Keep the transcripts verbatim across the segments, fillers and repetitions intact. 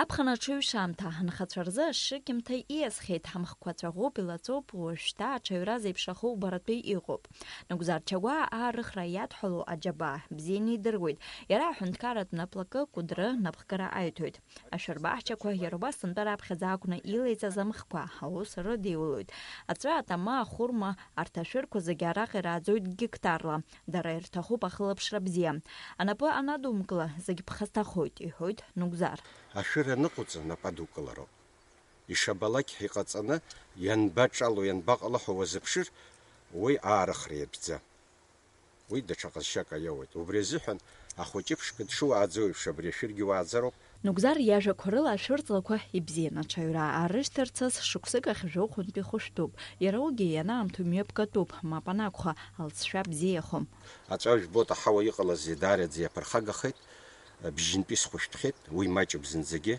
Аԥхын аҽыҩшамҭа анхацәа рзы ашыкьымҭа ииасхьеит, ҳамхқәа цәаӷәоуп, илаҵәоуп, уажәшьҭа аҽаҩра зеиԥшрахо убаратәы иҟоуп. Нугзар Чагәаа аарыхра иадҳәалоу аџьабаа бзианы идыруеит. Иара аҳәынҭқарратә наплакы Кәыдры напхгара аиҭоит. Ашәарбаҳчақәа иара убас сынтәа раԥхьаӡа акәны илеиҵаз амхқәа аус рыдиулоит. Аҵәы, атама, ахәырма, арҭ ашәырқәа зегьы араҟа ирааӡоит гектарла. Дара ирҭахуп ахылаԥшра бзиа. Анапы анадумкыла, зегь ԥхасҭахоит, иҳәоит Нугзар. Ашәыр аныҟоуҵа, нап адукылароуп. Ишабалак иҟаҵаны, ианбаҿало, ианбаҟало ҳәа уазыԥшыр, уи аарыхра иатәӡам. Уи даҽа ҟазшьак аиоуеит. Убри азыҳәан ахәыҷы ԥшқа дшыуааӡо еиԥш, абри ашәыргьы уааӡароуп. Нугзар иажәақәа рыла ашәырҵлақәа ибзиан, аҽаҩра аарышьҭырцаз шықәсык ахь жәохәынтәи хәышәтәуп. Иара уигьы ианаамҭоу мҩаԥгатәуп, мап анакәха, алҵшәа бзиахом. Аҵәа жәбоит, аҳауа иҟалаз даараӡа иаԥырхагахеит, бжьынтәи схәышәтәхьеит, уи маҷуп зынӡагьы.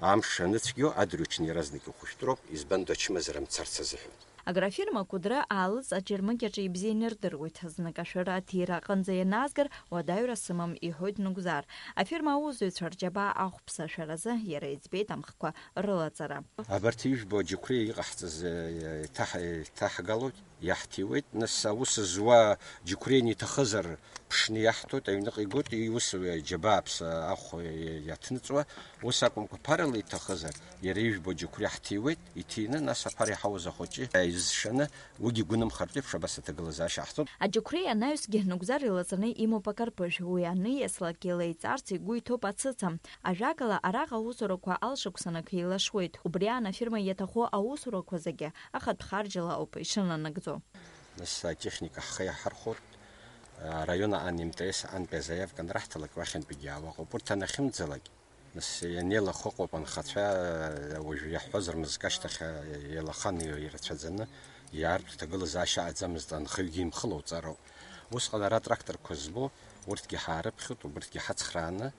Амш аныцәгьоу адырҩаҽны иаразнак ихәышәтәроуп, избан ду ачымазара мцарц азыҳәан. Агрофирма Кәыдры аалыҵ аџьармыкьаҿы ибзианы ирдыруеит, знык ашәыра аҭира аҟынӡа ианаазгар, уадаҩра сымам, иҳәоит Нугзар. Афирма аусзуҩцәа рџьабаа ахәԥса ашәаразы иара иӡбеит амхқәа рылаҵара. Абарҭ ижәбо аџьықәреи иҟаҳҵаз, э, иҭаҳ-, иҭаҳгалоит, иаҳҭиуеит. Нас аус зуа џьықәреины иҭахызар, ԥшны иаҳҭоит, аҩныҟа игоит, иус џьабааԥса ахә иаҭныҵуа, ус акәымкәа, ԥарала иҭахызар, иара ижәбо џьықәреи ҳҭиуеит, иҭины, нас аԥара иҳауз ахәыҷы изшаны, уигьы гәынамхартә еиԥш абас аҭагылазаашьа ҳҭоит. Аџьықәреи анаҩсгьы Нугзар илаҵаны имоуп акарпыжә, уи аниаслак илеиҵарц игәы иҭоуп ацыца. Ажәакала, араҟа аусурақәа алшықәсанык еилашуеит. Убри аан афирма иаҭаху аусурақәа зегьы ахатә харџьала ауп ишынанагӡо. Нас атехника ҳхы иаҳархәоит, араион аан М Т С аантәи азаиавка анраҳҭалак, уахьынтәигьы иаауа ыҟоуп. Урҭ анахьымӡалак, нас ианеилахо ыҟоуп, анхацәа, уажә иаҳҳәозар, мызкы ашьҭахь еилахан ирацәаӡаны иаартә ҭагылазаашьа аӡамызт, анхаҩгьы имхылоуҵароуп. Усҟан ара атракторқәа збо, урҭгьы ҳаарыԥхьоит, убырҭгьы ҳацхрааны,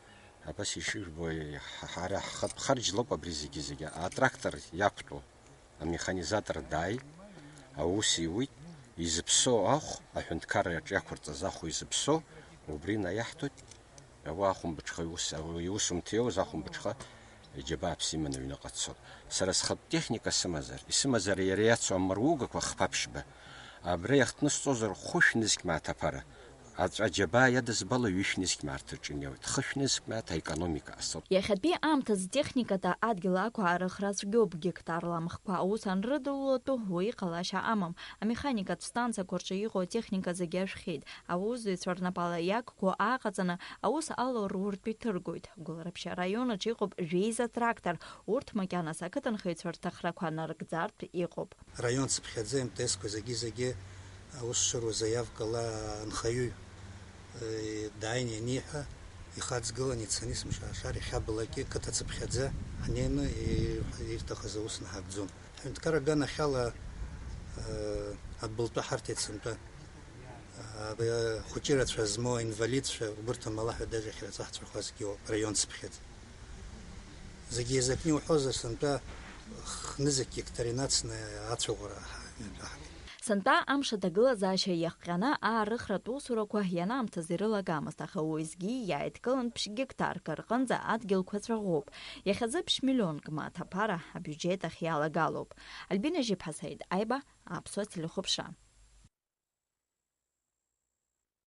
абас ишыжәбо, ҳа-, ҳара ҳхатә харџьлоуп абри зегьы-зегьы. Атрактор иақәтәоу амеханизатор дааит, аус иуит, изыԥсоу ахә, аҳәынҭқарраҿ иақәырҵаз ахә изыԥсоу, убри наиаҳҭоит, ауа ахәымбыҽха иус, иусумҭа иоуз ахәымбыҽха иџьабааԥс иманы аҩныҟа дцоит. Сара схатә техника сымазар, исымазар иара иацу амаругақәа хԥа-ԥшьба, абра иахҭнысҵозар хәышә нызқь мааҭ аԥара. Аҵәа џьабаа иадызбало ҩышә нызқь мааҭ рҿы инеиуеит, хышә нызқь мааҭ аекономика ҟасҵоит. Иахьатәи аамҭазы техникада адгьыл ақәаарыхра цәгьоуп, гектарла амхқәа аус анрыдулатәу уи ҟалашьа амам. Амеханикатә станциақәа рҿы иҟоу атехника зегьы ашәхьеит. Аусзуҩцәа рнапала иақәку ааҟаҵаны аус ало руртә иҭыргоит. Гәылрыԥшьа араион аҿы иҟоуп жәеиза трактор, урҭ макьаназ ақыҭанхаҩцәа рҭахрақәа нарыгӡартә иҟоуп. Раион цыԥхьаӡа М Т С-қәа зегьы-зегьы аус шыруа заиавкала анхаҩы, э, дааины ианиҳәа, ихаҵгылан ицаны есымша ашара иахьабалакгьы қыҭа цыԥхьаӡа ҳнеины, э, ирҭахыз аус наҳагӡон. Ҳҳәынҭқар аганахьала, э, абылтәы ҳарҭеит сынтәа. Абри ахәыҷы рацәа змоу аинвалидцәа, убырҭ амала ҳәа даже ахьырҵәахцәахозгьы ыҟоуп, раион цыԥхьаӡа. Зегьы еизакны иуҳәозар, сынтәа хнызқь гектар инацны ацәаӷәара ҳа-, ҳаҳгеит. Сынтәа амш аҭагылазаашьа иахҟьаны аарыхратә усурақәа ианаамҭаз ирылагамызт, аха уеизгьы иааидкылан ԥшь гектарк рҟынӡа адгьылқәа ҵәаӷәоуп. Иахьазы ԥшь миллионк мааҭ аԥара абиуџьет ахь иалагалоуп. Альбина Жьыԥҳа, Саид Аиба, Аԥсуа телехәаԥшра.